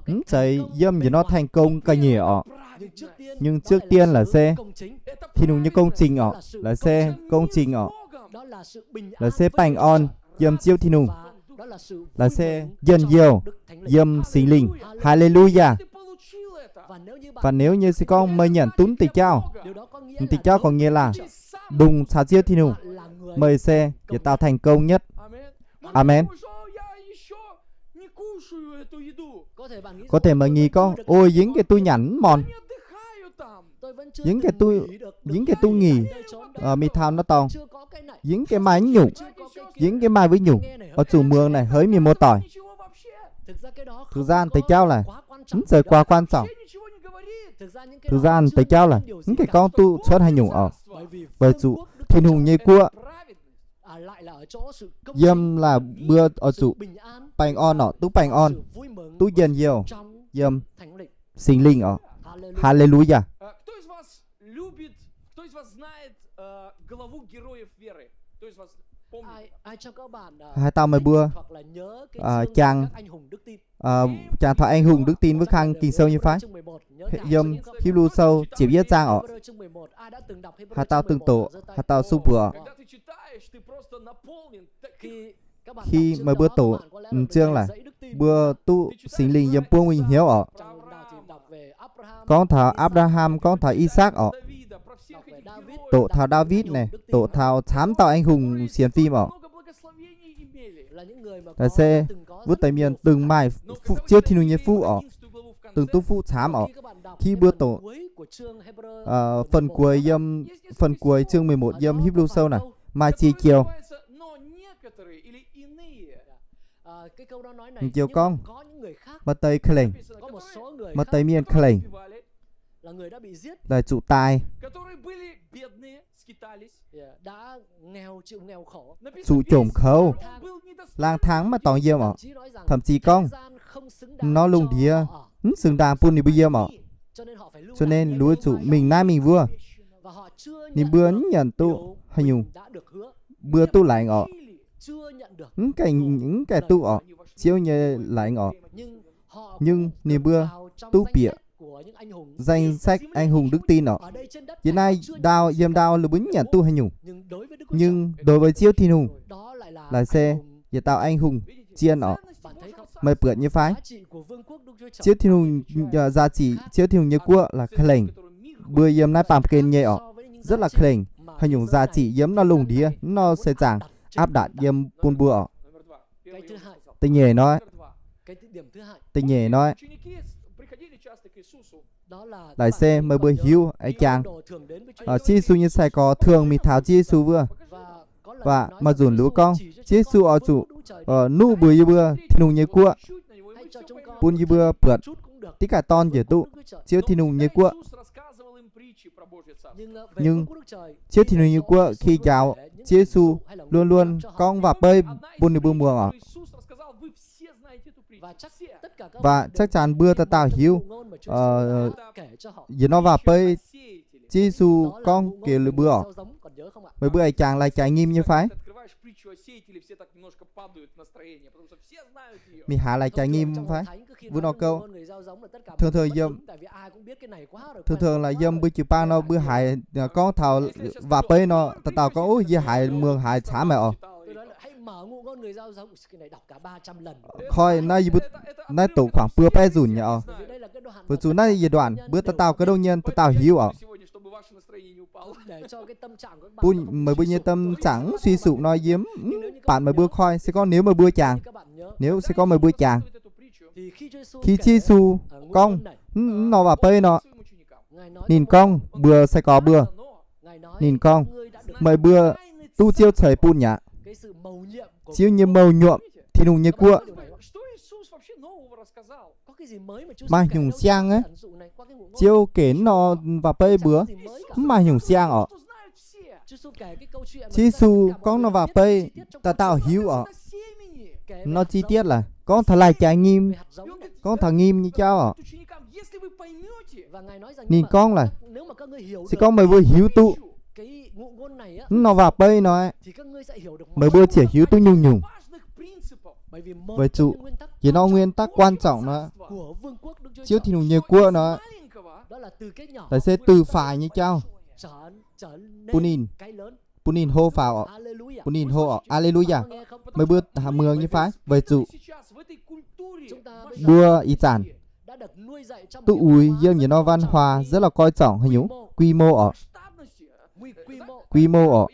mv zeiz yiem yietc norm thành công ga'nyiec oc. Nhưng trước tiên laaix se Tin-Hungh nyei công trình oc, laaix se công trình oc, laaix se baengh orn yiem Ziouv Tin-Hungh, laaix se njien-youh yiem Singx Lingh. Haa-le-lu-yaa. Và nếu như se gorngv meih nyanc duqv deix jauv, deix jauv có nghĩa là đùng caux Ziouv Tin-Hungh, meih se yietc dauh thành công nhất. Aamen. Có thể meih nghĩ gorngv, ôi, yie mv gaengh duqv nyanc mv morn, yie mv gaengh duqv nghỉ mingh taux norm dorngx, yie mv gaengh maaih wuov nyungc, yie mv gaengh maaih wuov nyungc. Oix zuqc muangx naaic heuc mienh muoz-doic. Thực ra deix jauv laaix mv zeiz quá quan trọng. Thực ra deix jauv laaix mv gaengh gorngv duqv cuotv haaix nyungc oc. Weic zuqc Tin-Hungh nyei guoqv yiem laaix mbuo oix zuqc baengh orn oc, duqv baengh orn, duqv njien-youh yiem Singx Lingh oc. Haa-le-lu-yaa. Haaix dauh meih mbuo jangx, jangx taux anh hùng đức tin wuov kang Ging-Sou nyei fai? Yiem Hipv^lu Sou ziepc yietv zaang oc. Haaix dauh dungx doqc, haaix dauh sung buoz oc. Khi meih mbuo doqc m'zing laaix, mbuo duqv Singx Lingh yiem buonv mbuo nyei hnyouv oc. Gorngv taux Apc^laa^ham, gorngv taux I^sakc oc. Doqc taux Ndaawitv naaic, doqc taux camv dauh anh hùng sienx fim oc. Laaix se wuov deix mienh dungx maaih Ziouv Tin-Hungh nyei fuqv oc, dungx duqv fuqv camv oc. Khi mbuo doqc phần cuối yiem, phần cuối chương mười một yiem Hipv^lu Sou naaic maaih ziex joux. Joux gorngv, maaih deix ka'lengc, maaih deix mienh ka'lengc laaix zuqc daix, zuqc jomc kouv, lang thang mv maaih dorngx yiem oc. Thậm chí gorngv nor lungh ndiev mv xứng đáng bun ninh mbuo yiem oc. Cho nên ninh mbuo zuqc mingh naaiv mingh wuov. Ninh mbuo mv nyanc duqv haaix nyungc mbuo duqv laengz oc. Mv gaengh, mv gaengh duqv oc Ziouv nyei laengz oc. Nhưng ninh mbuo duqv bieqc danh sách anh hùng đức tin oc. Yiem naaiv ndau, yiem ndau ninh mbuo mv nyanc duqv haaix nyungc. Nhưng đối với Ziouv Tin-Hungh, laaix se yietc dauh anh hùng zien oc. Meih buatc nyei fai? Ziouv Tin-Hungh, aa, za'gengh Ziouv Tin-Hungh nyei guoqv laaix ka'lengc, mbuo yiem naaiv baamh gen nyei orqc, rất là ka'lengc, haaix nyungc za'gengh yiem nor lungh ndiev nor se zaangc áp đặt yiem bun mbuo orqc. Da'nyeic hnoi, da'nyeic hnoi, laaix se meih mbuo hiuv a'jangv, aa, Ziouv Yesu nyei sai-gorx thường mingh taux Ziouv Yesu wuov. Waac maaih nzunc liuz gorngv Ziouv Yesu oix zuqc, aa, nuqv mbuox yie mbuo Tin-Hungh nyei guoqv, bun yie mbuo buatc diqv gaax dorn njiec duqv Ziouv Tin-Hungh nyei guoqv. Nhưng Ziouv Tin-Hungh nyei guoqv khi njaaux Ziouv Yesu luôn luôn gorngv waac-beiv bun ninh mbuo muangx orqc. Và chắc chắn mbuo dauh dauh hiuv, aa, yietc norm waac-beiv Ziouv Yesu gorngv gaax liuz mbuo orqc. Meih mbuo a'jangv lai-jaaix nyim nyei fai? Mingh haaix lai-jaaix nyim fai? Mbuo nor gouv. Thường thường yiem, thường thường là yiem mbuo jiu-baang nor mbuo haiz, aa, gorngv taux waac-beiv nor, dauh dauh gorngv, ov, yie haiz muangx haiz camv haic orqc. Koi naaiv yie mbuo, naaiv doqc khoảng bua baeqv nzunc nyei orqc. Weic zuqc naaiv yietc đoạn mbuo dauh dauh ga'ndongh nyei dauh dauh hiuv orqc. Bun meih mbuo nyei tâm trạng mv suy sụp nor yie mv, mv baac meih mbuo koi, se gorngv nếu meih mbuo jangx, nếu se gorngv meih mbuo jangx, khi Ziouv Yesu gorngv, mv, mv nor waac-beiv nor, ninh gorngv mbuox sai-gorx mbuo, ninh gorngv, meih mbuo duqv Ziouv ceix bun aqv. Ziouv nyei mouc nyuopc, Tin-Hungh nyei guoqv. Maaih nyungc siang aqv. Ziouv gec nor waac-beiv mbuox, mv maaih nyungc siang orqc. Ziouv Yesu gorngv nor waac-beiv, dauh dauh hiuv orqc. Nor chi tiết laaix gorngv taux lai-jaax nyim, gorngv taux nyim nyei jauv orqc. Ninh gorngv laaix, se gorngv meih mbuo hiuv duqv mv nor waac-beiv nor, meih mbuo ziouc hiuv duqv nyungc-nyungc. Weic zuqc yietc norm nguyên tắc quan trọng nor, Ziouv Tin-Hungh nyei guoqv nor, laaix se từ faix nyei jauv bun ninh, bun ninh hlo faaux orqc, bun ninh hlo orqc. Aleluya. Meih mbuo muangx nyei fai? Weic zuqc mbuo ih zanc duqv uix yiem yietc norm văn hóa rất là coi trọng haaix nyungc, quy mô orqc. Quy mô orqc.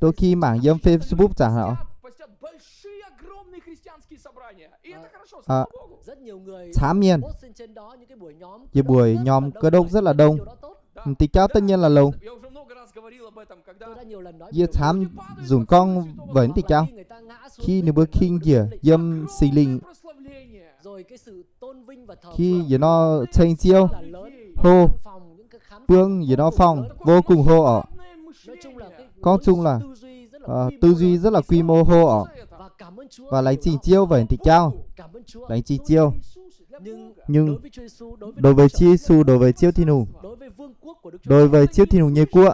Đôi khi mangc yiem Facebook zaqc haic, camv mienh, yie mbuo nhóm cơ đốc rất là đông, m'deix jauv tất nhiên là longx. Yie camv nzunc gorngv weic m'deix jauv, khi ninh mbuo king njiec yiem Singx Lingh, khi yietc norm ceng Ziouv hlo, buông yietc norm phòng vô cùng hlo orqc. Gorngv chung là, ờ, tư duy rất là quy mô hlo orqc. Và laengz zingh Ziouv weic m'deix jauv, laengz zingh Ziouv. Nhưng đối với Chúa Giêsu, đối với Ziouv Tin-Hungh, đối với Ziouv Tin-Hungh nyei guoqv,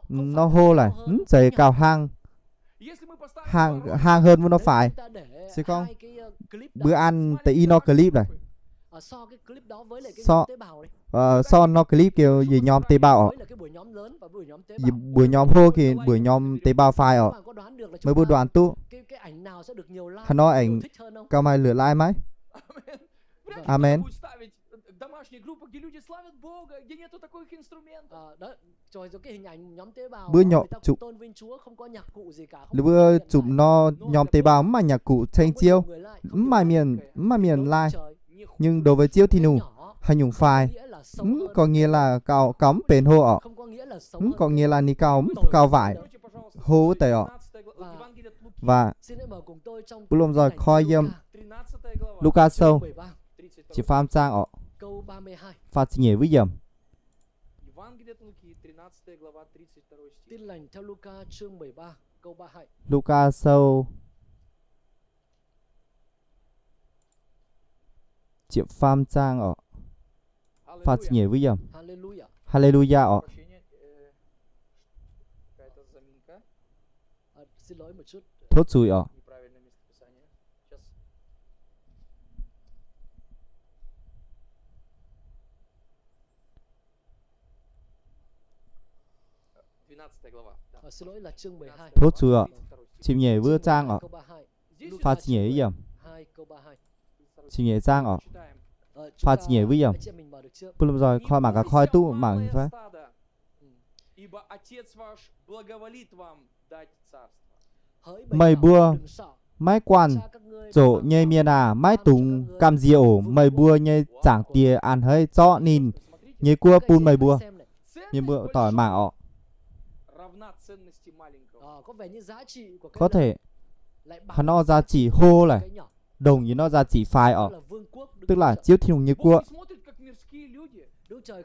nor hlo laaix mv zeiz gauh hlang, hlang, hlang hơn wuov nor faix. Se gorngv mbuo an deix i nor clip laaix, so, so nor clip geu yie nhóm tế bào orqc. Yie mbuo nhóm hlo geu mbuo nhóm tế bào faix orqc. Meih mbuo đoán duqv haaix nor aengx gauh maaih lửa lai maiv? Amen. Mbuo nyopc zuqc, mbuo zuqc nor nhóm tế bào mv maaih nhạc cụ ceng Ziouv, mv maaih mienh, mv maaih mienh lai. Nhưng đối với Ziouv Tin-Hungh, haaix nyungc faix, mv có nghĩa là gauh, gauh mv benx hlo orqc. Mv có nghĩa là ninh gauh, gauh waaic hlo wuov deix orqc. Và bun lomh nzoih koi yiem Lugaa Sou ziepc faam zaang orqc, faah ziepc nyeic wuov yiemc. Lugaa Sou ziepc faam zaang orqc, faah ziepc nyeic wuov yiemc. Haleluya orqc. Tov zuiz orqc. Tov zuqc oc, ziepc nyeic wuov zaang oc, faah ziepc nyeic wuov yiemc. Ziepc nyeic zaang oc, faah ziepc nyeic wuov yiemc. Bun lomh nzoih koi mangc gaax, koi duqv mangc fai? Meih mbuo maiv guanh zoqc nyei mienh aah! Maiv dungx gamh nziex oc. Meih mbuo nyei Zaangc Diex a'hneiv zorqv ninh nyei guoqv bun meih mbuo. Mienh mbuo doic mangc oc. Có thể haaix nor giá trị hô laic, ndongc yietc norm giá trị faix oc. Tức là Ziouv Tin-Hungh nyei guoqv.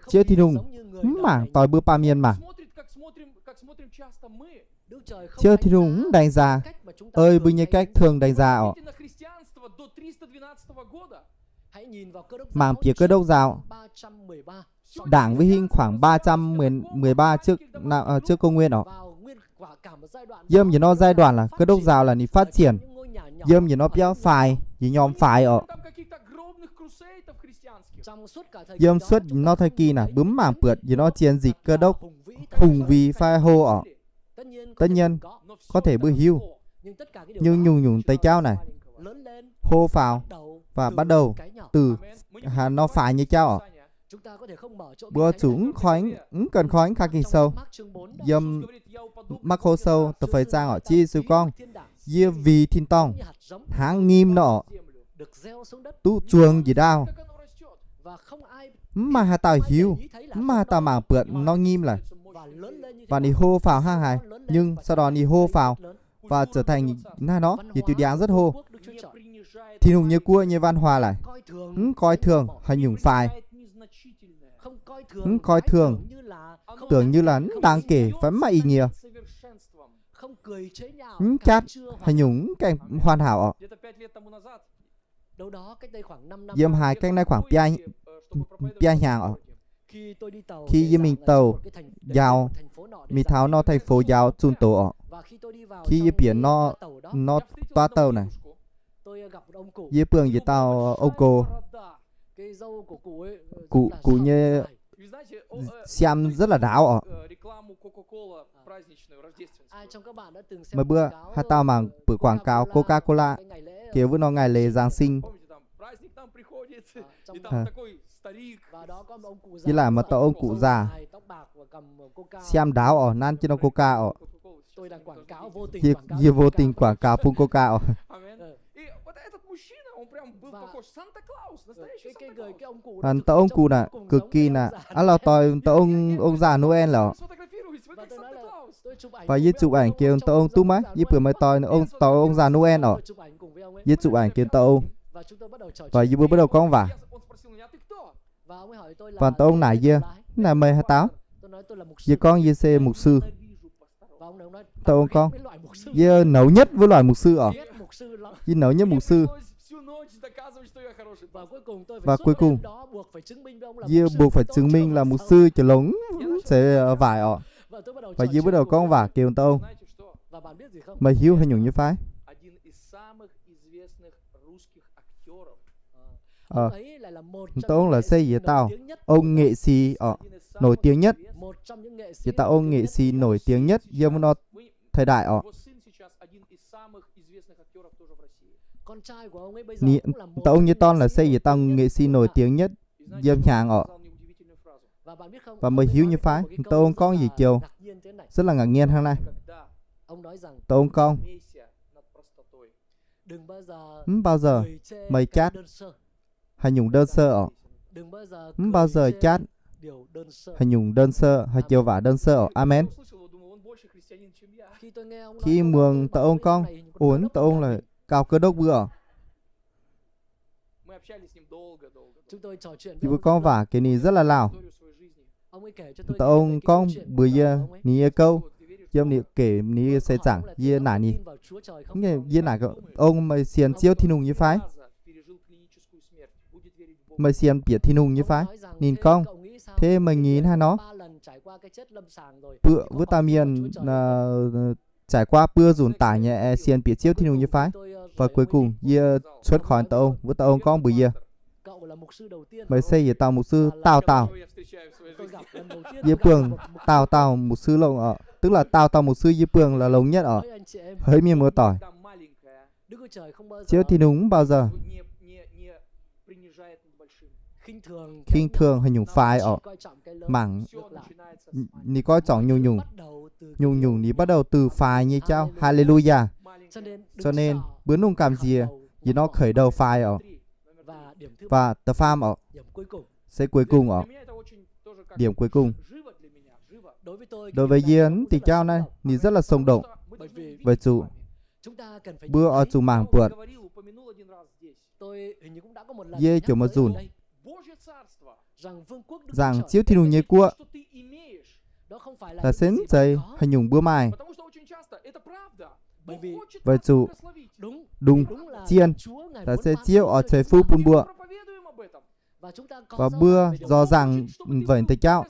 Ziouv Tin-Hungh mv mangc doix mbuo baamh mienh mangc. Ziouv Tin-Hungh mv đánh giá ei mbuo nyei cách thường đánh giá oc. Mangc bieqc Cơ Đốc giáo, đảng với hingh khoảng ba trăm mười ba trước, trước công nguyên oc. Yiem yietc norm giai đoạn là Cơ Đốc giáo là ninh phát triển. Yiem yietc norm biauv faix, yietc norm faix oc. Yiem suốt norm thời kỳ naaic mbuo mv mangc buatc yietc norm chiến dịch Cơ Đốc hùng vĩ fai hô oc. Tất nhiên, có thể mbuo hiuv, nhưng nhùng-nhùng deix jauv naaic hô faaux và bắt đầu từ haaix nor faix nyei jauv oc. Mbuo zuqc mv cần koi mv khang Ging-Sou. Yiem Mārc^kô Sou da'feix zaang oc, Ziouv Yesu gorngv, yie vì tin-dorngh hnangv nyim nor oc, duqv zuangx njiec ndaauv. Mv maaih haaix dauh hiuv, mv maaih haaix dauh mangc buatc norm nyim laic. Và ninh hô faaux hnangv haaix, nhưng sau đó ninh hô faaux và trở thành naaiv nor, yietc diuh ndiangx rất hô. Tin-Hungh nyei guoqv nyei văn hóa laic, mv coi thường haaix nyungc faix. Mv coi thường, tưởng như là mv đáng kể fai mv maaih ý nghĩa. Mv jatv haaix nyungc mv gaengh hoàn hảo oc. Yiem haaix cách naaiv khoảng biaa hnyangx oc, khi yie mingh taux njaaux, mingh taux norm thành phố njaaux zunh doz oc, khi yie bieqc norm, norm toa taux naaic, yie buangh yietc dauh ông cô, gux, gux nyei siam rất là ndaauv oc. Meih mbuo haaix dauh mangc buoqc quảng cáo Coca-Cola, kêu wuov norm ngày lễ Giáng sinh? Yie laaic maaih dauh ông cụ già, siam ndaauv oc, nanv jienv norm Coca oc. Yie vô tình quảng cáo bun Coca oc. Dauh ông cụ naaic, cực kỳ naaic, aav lauh doix dauh ông, ông già Noel lorqc. Và yie chụp ảnh kêu dauh ông duqv maiv, yie buoc meih doix, doix ông già Noel oc. Yie chụp ảnh kêu dauh ông, và yie mbuo bắt đầu gorngv waac. Và dauh ông naaic yie, naaic meih haaix dauh? Yie gorngv yie se mục sư. Dauh ông gorngv, yie ngầu nhất với loại mục sư oc. Yie ngầu nhất mục sư. Và cuối cùng, yie buộc phải chứng minh là mục sư, chiu longx mv zeiz waaic oc. Và yie bắt đầu gorngv waac kêu dauh ông, meih hiuv haaix nyungc nyei fai? Dauh ông laaix se yietc dauh ông nghệ sĩ oc, nổi tiếng nhất. Yietc dauh ông nghệ sĩ nổi tiếng nhất yiem norm thời đại oc. Dauh ông nyei dorn laaix se yietc dauh nghệ sĩ nổi tiếng nhất yiem hnyangx oc. Và meih hiuv nyei fai, dauh ông gorngv yietc joux rất là ngạc nhiên hnangv naaiv. Dauh ông gorngv, mv bao giờ meih jatv haaix nyungc đơn sơ oc. Mv bao giờ jatv haaix nyungc đơn sơ, haaix joux waac đơn sơ oc. Amen. Khi muangx dauh ông gorngv, ov, dauh ông laaix gao Cơ Đốc mbuo oc. Yie mbuo gorngv waac kêu ninh rất là lauh. Dauh ông gorngv mbuox yie ninh nyei gouv, yiem ninh kể ninh nyei seix zaangc, yie naaic ninh, yie naaic, ông, meih sienx Ziouv Tin-Hungh nyei fai? Meih sienx bieqc Tin-Hungh nyei fai? Ninh gorngv, thế meih nghĩ haaix nor? Bươn wuov dauh mienh trải qua bươn dùn tải nyei, sienx bieqc Ziouv Tin-Hungh nyei fai? Và cuối cùng yie cuotv khỏi dauh ông, wuov dauh ông gorngv mbuox yie, Meih se yietc dauh mục sư đào tạo. Yie buangh đào tạo mục sư longx oc. Tức là đào tạo mục sư yie buangh là longx nhất oc. Hỡi mienh muoz-doic, Ziouv Tin-Hungh mv bao giờ khinh thường haaix nyungc faix oc. Mangc, ninh coi trọng nyungc-nyungc, nyungc-nyungc ninh bắt đầu từ faix nyei jauv. Hallelujah. Cho nên, mbuo nungh gamh nziex, yie nor khởi đầu faix oc. Và da'faam oc, se cuối cùng oc. Điểm cuối cùng. Đối với yie, mv diuh jauv naaiv ninh rất là sống động. Weic zuqc mbuo oix zuqc mangc buatc. Yie ziouc maaih nzunc, giảng Ziouv Tin-Hungh nyei guoqv, laaix se mv zeiz haaix nyungc mbuo maaih. Weic zuqc, đúng, zien, laaix se Ziouv oix ceix fuqv bun mbuo. Và mbuo giỏi giảng weic diuh jauv,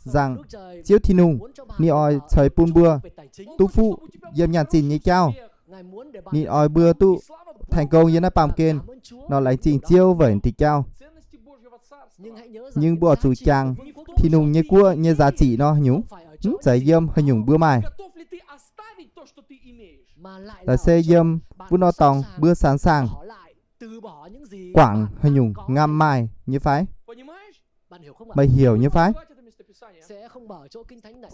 giảng Ziouv Tin-Hungh ninh oix ceix bun mbuo duqv fuqv yiem nyaanh zinh nyei jauv. Ninh oix mbuo duqv thành công yiem naaiv baamh gen nor, laengz zingh Ziouv weic diuh jauv. Nhưng mbuo oix zuqc giảng Tin-Hungh nyei guoqv nyei giá trị nor haaix nyungc, mv zeiz yiem haaix nyungc mbuo maaih, laaix se yiem wuov nor dorngx mbuo sẵn sàng quảng haaix nyungc ngam maaih nyei fai? Meih hiểu nyei fai?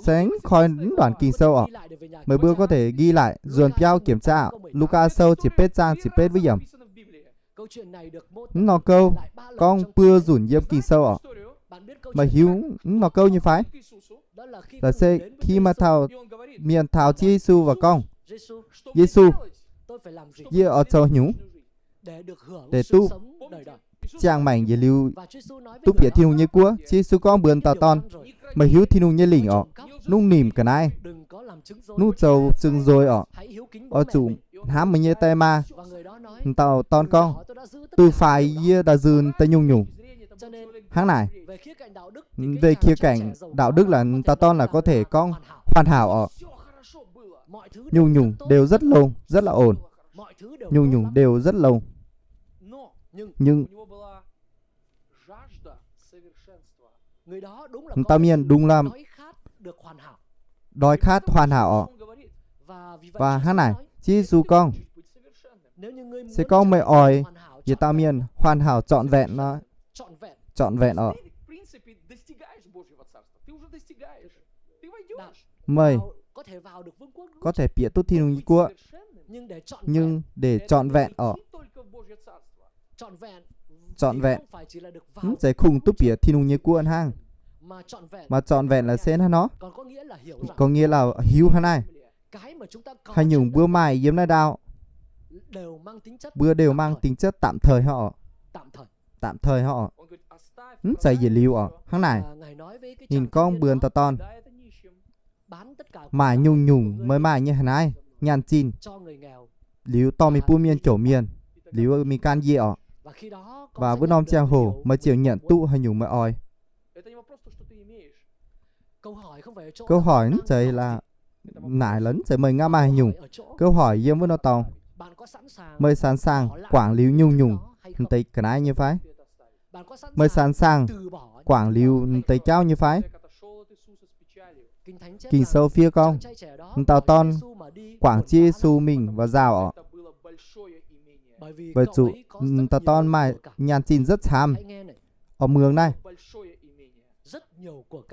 Se mv koi mv đoạn Kinh Sâu oc. Meih mbuo có thể ghi lại, dồn dấu kiểm tra, Luca Sâu ziepc betv zaang ziepc betv wuov yiemc. Mv nor gouv gorngv buo nzunc yiem Ging Sou oc. Meih hiuv mv nor gouv nyei fai? Laaix se khi maaih dauh mienh taux Ziouv Yesu waac gorngv, Yesu, yie oix zoux haaix nyungc deix duqv ziangh maengc yietc liuz duqv bieqc Tin-Hungh nyei guoqv? Ziouv Yesu gorngv mbuox dauh dorn, meih hiuv Tin-Hungh nyei lingc oc, mv nimc ga'naaiv, mv zoux zưng nzoih oc. Oix zuqc hnamv meih nyei die maa. Dauh dorn gorngv, da'faanh yie daaih nzunc deix nyungc-nyungc. Hnangv naaic, về khía cạnh đạo đức là dauh dorn là có thể gorngv hoàn hảo oc. Nhung nhủng đều rất lông, rất là ổn. Nhung nhủng đều rất lông. Nhưng dauh mienh đúng là đói khát hoàn hảo oc. Và hnangv naaic, Ziouv Yesu gorngv, se gorngv meih oix yietc dauh mienh hoàn hảo trọn vẹn, trọn vẹn oc, meih có thể bieqc duqv Tin-Hungh nyei guoqv, nhưng để trọn vẹn oc, trọn vẹn, mv zeiz kungx duqv bieqc Tin-Hungh nyei guoqv hnangv, mà trọn vẹn là se hnangv nor, có nghĩa là hiuv hnangv naaiv. Haaix nyungc mbuo maaih yiem naaiv ndaau, mbuo đều mang tính chất tạm thời hnangv oc. Tạm thời hnangv oc. Mv zeiz yietc liuz oc. Hnangv naaic, ninh gorngv mbuox dauh dorn, maaic nyungc-nyungc meih maaih nyei haaix naaiv nyaanh zinh, liuz dorh mingh bun mienh jomc mienh, liuz mingh gan yie oc. Và wuov norm ziangh hoc meih ziouc nyanc duqv haaix nyungc meih oix. Câu hỏi mv zeiz là, naaic là mv zeiz meih ngamv maaih haaix nyungc. Câu hỏi yiem wuov nor dorngx, meih sẵn sàng quảng liuz nyungc-nyungc deix ga'naaiv nyei fai? Meih sẵn sàng quảng liuz deix jauv nyei fai? Ging Sou fiev gorngv, dauh dorn quảng Ziouv Yesu mingh và nzaaux oc. Weic zuqc dauh dorn maaih nyaanh zinh rất camv. Oix muangx naaiv,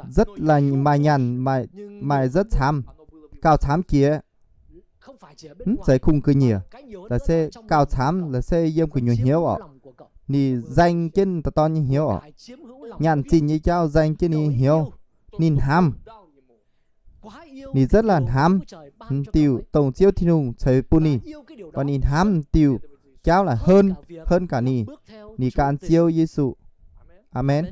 rất là maaih nyaanh, maaih rất camv, gauh camv jiex. Mv zeiz kungx ga'nyiec, laaix se gauh camv, laaix se yiem gu'nyuoz hnyouv oc. Ninh nzaeng jienv dauh dorn nyei hnyouv oc. Nyaanh zinh nyei jauv nzaeng jienv ninh nyei hnyouv. Ninh hnamv, ninh rất là hnamv diuh dongh Ziouv Tin-Hungh ceix bun ninh, và ninh hnamv diuh jauv là hơn, hơn cả ninh, ninh gan Ziouv Yesu. Amen.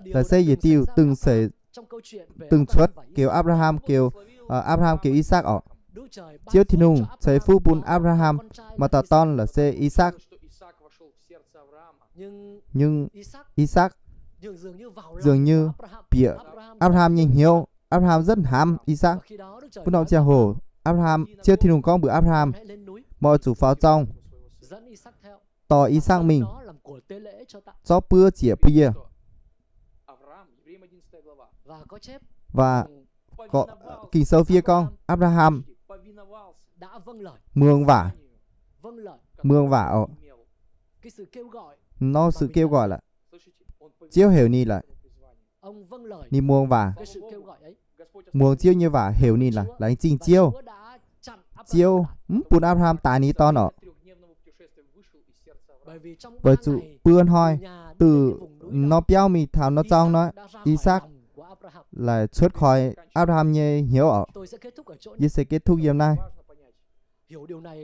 Laaix se yietc diuh dongh cuotv, dongh cuotv kêu Abraham kêu, Abraham kêu Isaac oc. Ziouv Tin-Hungh ceix fuqv bun Abraham maaih dauh dorn laaix se Isaac. Nhưng Isaac dường như bieqc Abraham nyei hnyouv. Abraham rất hnamv Isaac. Wuov norm ziangh hoc Abraham, Ziouv Tin-Hungh gorngv mbuox Abraham, meih oix zuqc faaux zorng, dorh I^sakc mingh zorqv buov ziec bun yie. Và Ging-Sou fiev gorngv Apc^laa^ham muangx waac, muangx waac oc. Nor sự kêu gọi laaix, Ziouv heuc ninh laaix, ninh muangx waac, muangx Ziouv nyei waac heuc ninh laaix, laengz zingh Ziouv. Ziouv mv bun Apc^laa^ham daix ninh dorn oc. Weic zuqc buo hnoi, từ nor biauv mingh taux nor zorng nor, I^sakc laaix cuotv khỏi Apc^laa^ham nyei hnyouv oc. Yie se kết thúc yiem naaiv.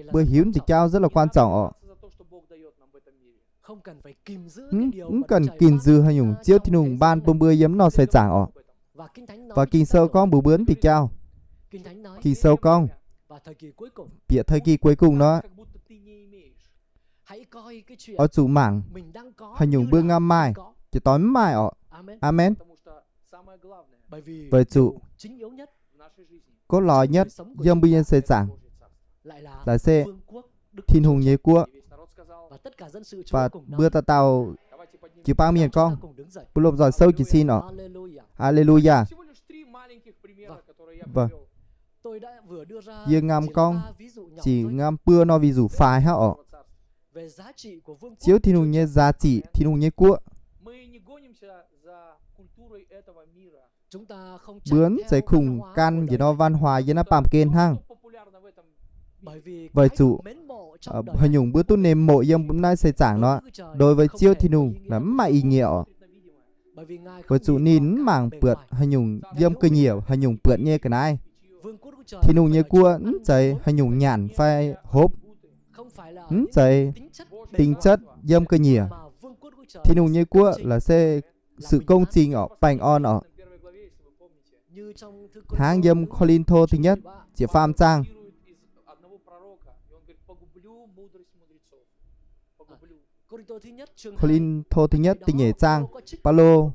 Mbuo hiuv diuc jauv rất là quan trọng oc. Mv cần ginc zư haaix nyungc Ziouv Tin-Hungh ban bun mbuo yiem nor seix zaangc oc. Và Ging-Sou gorngv mbuox mbuo mv diuc jauv. Ging-Sou gorngv, bieqc thời kỳ cuối cùng nor, oix zuqc mangc haaix nyungc mbuo ngam maaih, jiex doix mv maaih oc. Aamen. Weic zuqc gov loi nhất yiem mbuo nyei seix zaangc laaix se Tin-Hungh nyei guoqv. Và mbuo dauh dauh jiu-baang mienh gorngv, bun lomh nzoih souv jiez sin oc. Aa^le^lu^yaa. Yie ngam gorngv ziqc ngam buo nor ví dụ faix hnangv oc. Ziouv Tin-Hungh nyei giá trị, Tin-Hungh nyei guoqv. Mbuo mv zeiz kungx gan njiec nor văn hóa yiem naaiv baamh gen hnangv. Weic zuqc haaix nyungc mbuo duqv nêm mộ yiem naaiv seix zaangc nor, đối với Ziouv Tin-Hungh naaic mv maaih ý nghĩa oc. Weic zuqc ninh mv mangc buatc haaix nyungc yiem ga'nyiec, haaix nyungc buatc nyei ga'naaiv. Tin-Hungh nyei guoqv mv zeiz haaix nyungc nyanc fai hopv, mv zeiz tính chất yiem ga'nyiec. Tin-Hungh nyei guoqv laaix se sự công chính oc, bình an oc. Hnangv yiem Ko^lin^to thứ nhất, ziepc faam zaang. Ko^lin^to thứ nhất da'nyeic zaang, Baulo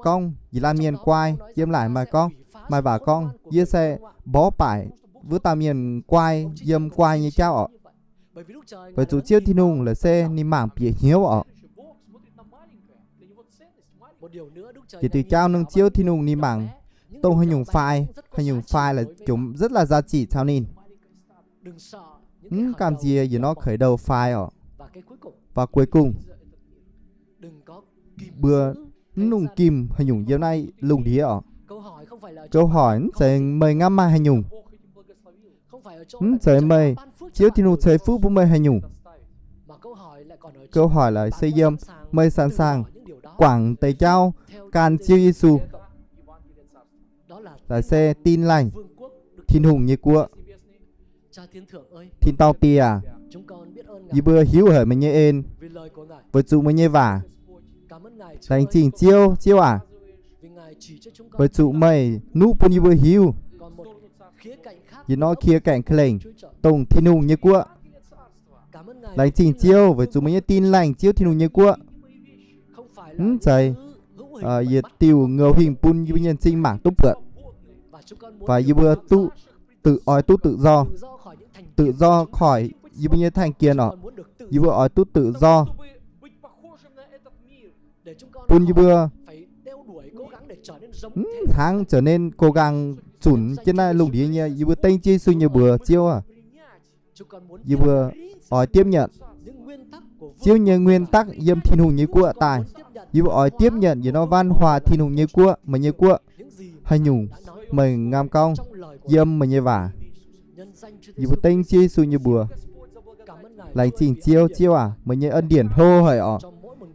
gorngv yietc laanh mienh guai, yiem laaic maaih gorngv, maaih waac gorngv, yie se mborqv baaic wuov dauh mienh guai yiem guai nyei jauv oc. Weic zuqc Ziouv Tin-Hungh laaix se ninh mangc bieqc hnyouv oc. Yietc diuc jauv nor Ziouv Tin-Hungh ninh mangc dongh haaix nyungc faix, haaix nyungc faix laaix jomc rất là giá trị caux ninh. Mv gamh nziex yietc norm khởi đầu faix oc. Và cuối cùng, mbuo mv nungh gimh haaix nyungc yiem naaiv lungh ndiev oc. Câu hỏi mv zeiz meih ngam maaih haaix nyungc. Mv zeiz meih, Ziouv Tin-Hungh ceix fuqv bun meih haaix nyungc. Câu hỏi laaix se yiem meih sẵn sàng quảng deix jauv gan Ziouv Yesu. Laaix se Tin Lành, Tin-Hungh nyei guoqv. Tin-dorngh Bieqc aac, yie mbuo hiuv haic meih nyei en, weic zuqc meih nyei waac. Laengz zingh Ziouv, Ziouv aac, weic zuqc meih nuqv bun yie mbuo hiuv yietc norm khía cạnh lengc dongh Tin-Hungh nyei guoqv. Laengz zingh Ziouv weic zuqc meih nyei Tin Lành, Ziouv Tin-Hungh nyei guoqv, mv zeiz yietc diuh ngầu hình bun yie mbuo nyei m'zing mangc duqv buatc, và yie mbuo duqv tự, oix duqv tự do, tự do khỏi yie mbuo nyei thành kiến oc. Yie mbuo oix duqv tự do, bun yie mbuo mv hnangv trở nên cố gắng zunc jienv naaiv lungh ndiev nyei. Yie mbuo dengv Ziouv Yesu nyei mbuox, Ziouv aac, yie mbuo oix tiếp nhận Ziouv nyei nguyên tắc yiem Tin-Hungh nyei guoqv daaih. Yie mbuo oix tiếp nhận yietc norm văn hóa Tin-Hungh nyei guoqv, meih nyei guoqv, haaix nyungc meih ngam gorngv yiem meih nyei waac. Yie mbuo dengv Ziouv Yesu nyei mbuox. Laengz zingh Ziouv, Ziouv aac, meih nyei ân điển hlo haic oc,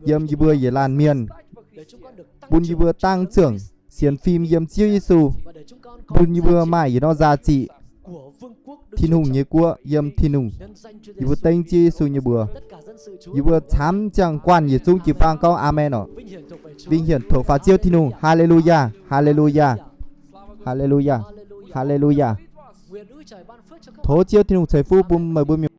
yiem yie mbuo yietc laanh mienh, bun yie mbuo tăng trưởng sienx fim yiem Ziouv Yesu, bun yie mbuo maaih yietc norm giá trị Tin-Hungh nyei guoqv yiem Tin-Hungh. Yie mbuo dengv Ziouv Yesu nyei mbuox. Yie mbuo camv ziangh guanh yietc zungv jiu-baang gorngv Aamen oc. Vinh hiển thuộc về Ziouv Tin-Hungh. Haleluyaa, haleluyaa, haleluyaa, haleluyaa. Tov Ziouv Tin-Hungh ceix fuqv bun meih mbuo mienh.